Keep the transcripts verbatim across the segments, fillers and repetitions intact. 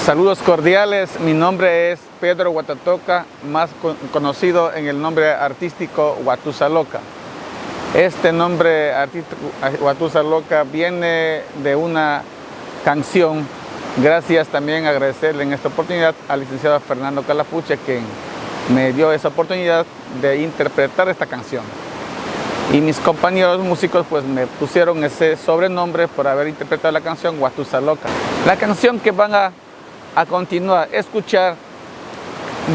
Saludos cordiales, mi nombre es Pedro Watatoka, más co-, conocido en el nombre artístico Watusa Loka. Este nombre artístico, Watusa Loka, viene de una canción. Gracias también agradecerle en esta oportunidad al licenciado Fernando Calapuche, quien me dio esa oportunidad de interpretar esta canción. Y mis compañeros músicos, pues, me pusieron ese sobrenombre por haber interpretado la canción Watusa Loka. La canción que van a, a continuar escuchar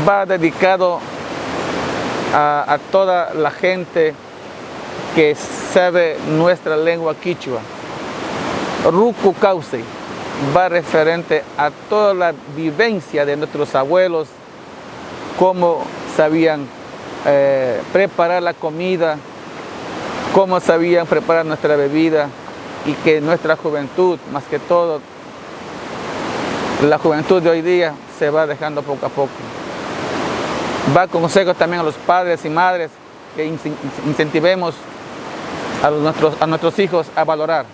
va dedicado a, a toda la gente que sabe nuestra lengua kichwa. Ruku kawsay va referente a toda la vivencia de nuestros abuelos, cómo sabían, eh, preparar la comida, cómo sabían preparar nuestra bebida, y que nuestra juventud, más que todo, la juventud de hoy día, se va dejando poco a poco. Va consejo también a los padres y madres, que ince-, incentivemos a los, nuestros, a nuestros hijos a valorar.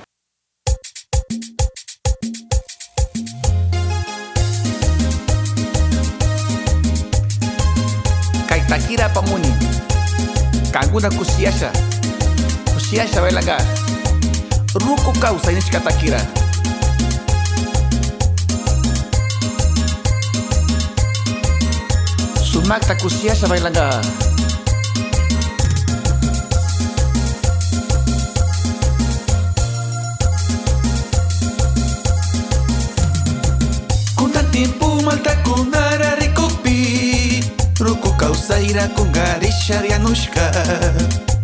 Kay takira apamuni. Kankuna kusiyasha, kusiyasha bailanga. Ruku kawsay nishka takira. Sumakta kusiyasha bailanga. Kunan tiempo maltakunara rikukpi, ruku kawsayra kunkarisha yanushka.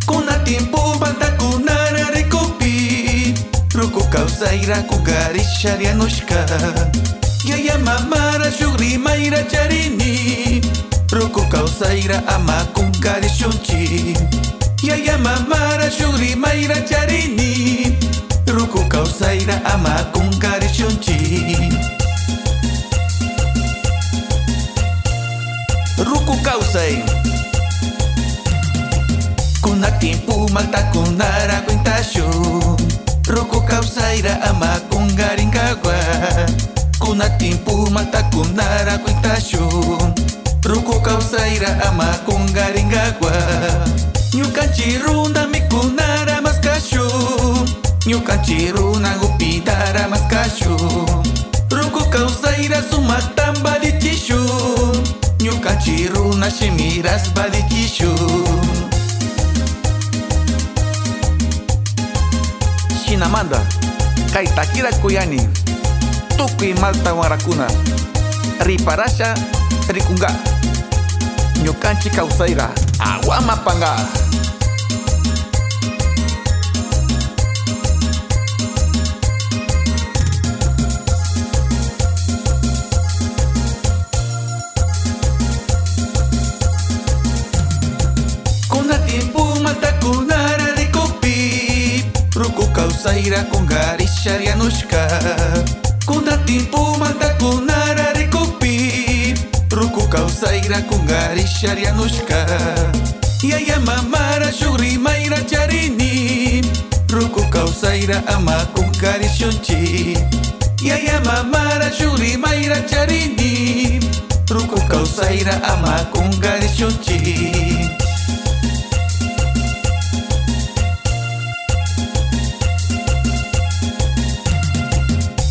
Kunan tiempo maltakunara rikukpi, ruku kawsayra kunkarisha yanushka. Yaya mamara shuk rimayra charini, ruku kawsayra ama kunkarishunchi. Yaya mamara shuk rimayra charini, ruku kawsayra ama kunkarishunchi. Ruku kawsay. Kunan tiempo maltakunara cuentashun, ruku kawsayra ama kunkarinkawa. Kunan tiempo maltakunara cuentashun, ruku kawsayra ama kunkarinkawa. Ñukanchi runa mikunara maskashun, ñukanchi runa gupinara maskashun. Ruku kawsayra sumakta valichishun, ñukanchi runa shimiras valichishun. Shinamanta, kay takira kuyani, tukuy malta wakrakuna, riparasha rikunka, ñukanchi kawsayra aguama panka. Kunan tiempo maltakunara rikukpi, ruku kawsayra kunkarisha yanushka. Kunan tiempo maltakunara rikukpi, ruku kawsayra kunkarisha yanushka. Yaya mamara shuk rimayra charini, ruku kawsayra ama kunkarishunchi. Yaya mamara shuk rimayra charini, ruku kawsayra ama kunkarishunchi.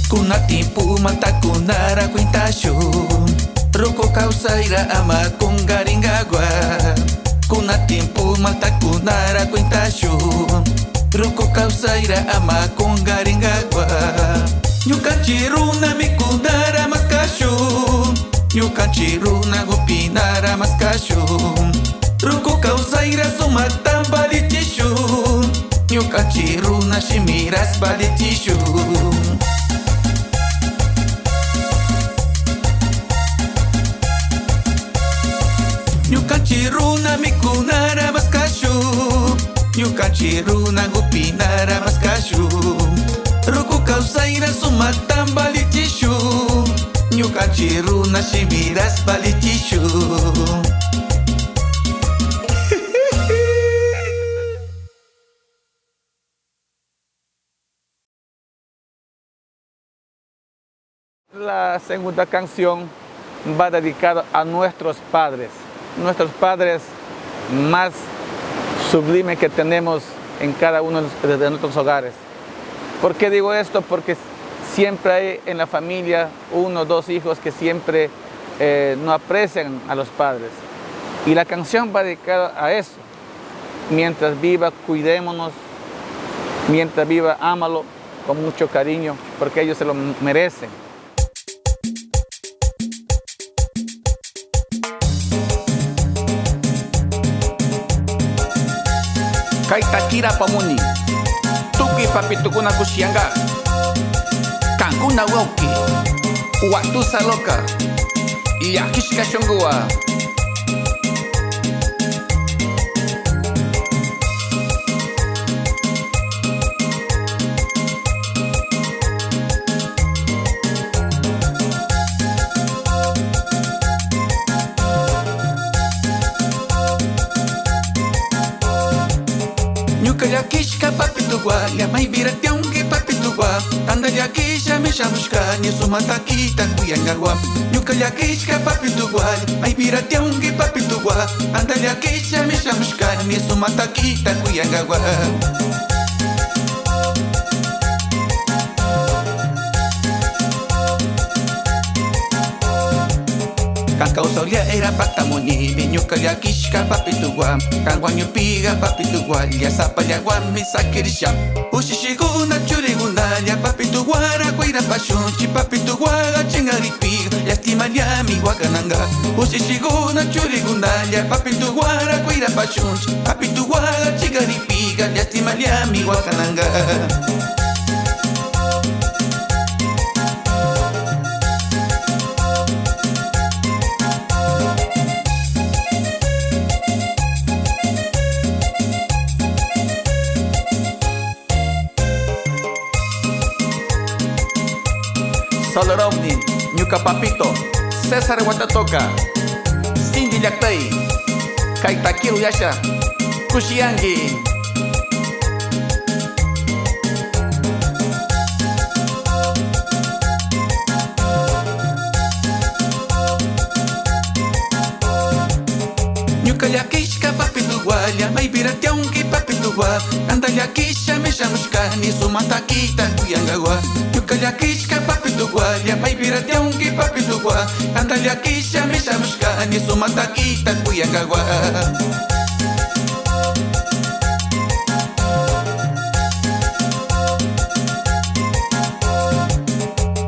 Kunan tiempo maltakunara cuentashun, ruku kawsayra ama kunkarinkawa. Kunan tiempo maltakunara cuentashun, ruku kawsayra ama kunkarinkawa. Ñukanchi runa mikunara maskashun, ñukanchi runa gupinara maskashun. Ruku kawsayra sumakta valichishun, ñukanchi runa shimiras valichishun. Ñukanchi runa mikunara maskashun, ñukanchi runa gupinara maskashun. Ruku kawsayra sumakta valichishun, ñukanchi runa shimiras valichishun. La segunda canción va dedicado a nuestros padres, nuestros padres más sublime que tenemos en cada uno de nuestros hogares. ¿Por qué digo esto? Porque siempre hay en la familia uno o dos hijos que siempre, eh, no aprecian a los padres. Y la canción va dedicada a eso. Mientras viva, cuidémonos. Mientras viva, ámalo con mucho cariño, porque ellos se lo merecen. Kay takira apamuni tukuy papitukuna kushiyanka. Kankuna wawki Watusa Loca, llakishka shunkuwa. Ñuka llakishka papituwa, maypira tiyanki papituwa, tanta llakishami shamushkani sumak takita kuyankawa. Ñuka llakishka papituwa, maypira tiyanki papituwa, tanta llakishami shamushkani sumak takita kuyankawa. Kan kawsawlla era paktamunimi ñuka llakishka papituwa. Kan wañukpika papituwa, llasapallawanmi sakirisha. Ushishikuna churikunalla papituwara kuyrapashunchi, papituwaga chinkarikpika lastimallami wakananka. Ushishikuna churikunalla papituwara kuyrapashunchi, papituwaga chinkarikpika lastimallami wakananka. Solo Romney, ñuka papito, César Watatoka, Cindy llaktay, kay takira uyasha kushiyanki. Ñuka llakishka papituwalla, maypira tiyanki papituwa, tanta llakishami shamushkani sumak takita kuyankawa. Ñuka llakishka papituwalla, maypira tiyanki papituwa, tanta llakishami shamushkani sumak takita kuyankawa.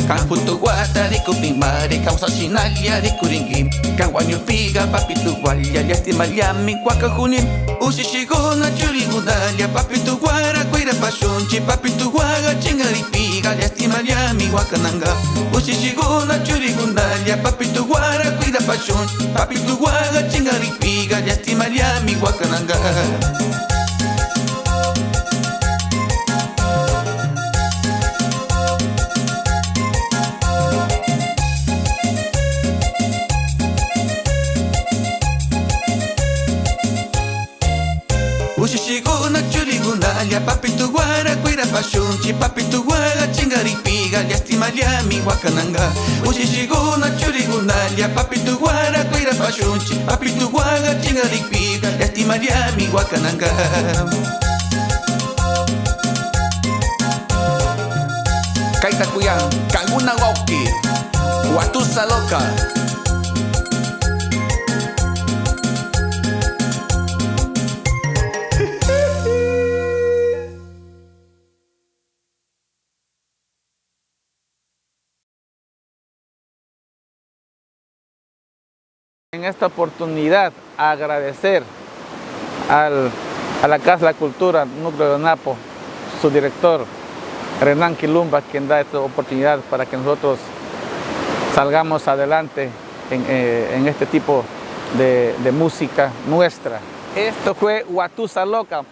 Kan futuwata rikupimari kawsashinalla rikurinki. Kan wañukpika papituwalla lastimallami wakajuni. Ushishikuna churikunalla papituwara kuyrapashunchi, papituwaga chinkarikpika lastimallami wakananka. Ushishikuna churikunalla papituwara kuyrapashunchi, papituwaga chinkarikpika lastimallami wakananka. Ushishikuna churikunalla papituwara kuyrapashunchi, papituwaga chinkarikpika lastimallami wakananka. Ushishikuna churikunalla papituwara kuyrapashunchi, papituwaga chinkarikpika lastimallami wakananka. Kayta kuyan kankuna wawki, Watusa Loca. En esta oportunidad, agradecer al, a la Casa de la Cultura, Núcleo de Napo, su director, Renan Quilumba, quien da esta oportunidad para que nosotros salgamos adelante en, eh, en este tipo de, de música nuestra. Esto fue Watusa Loca.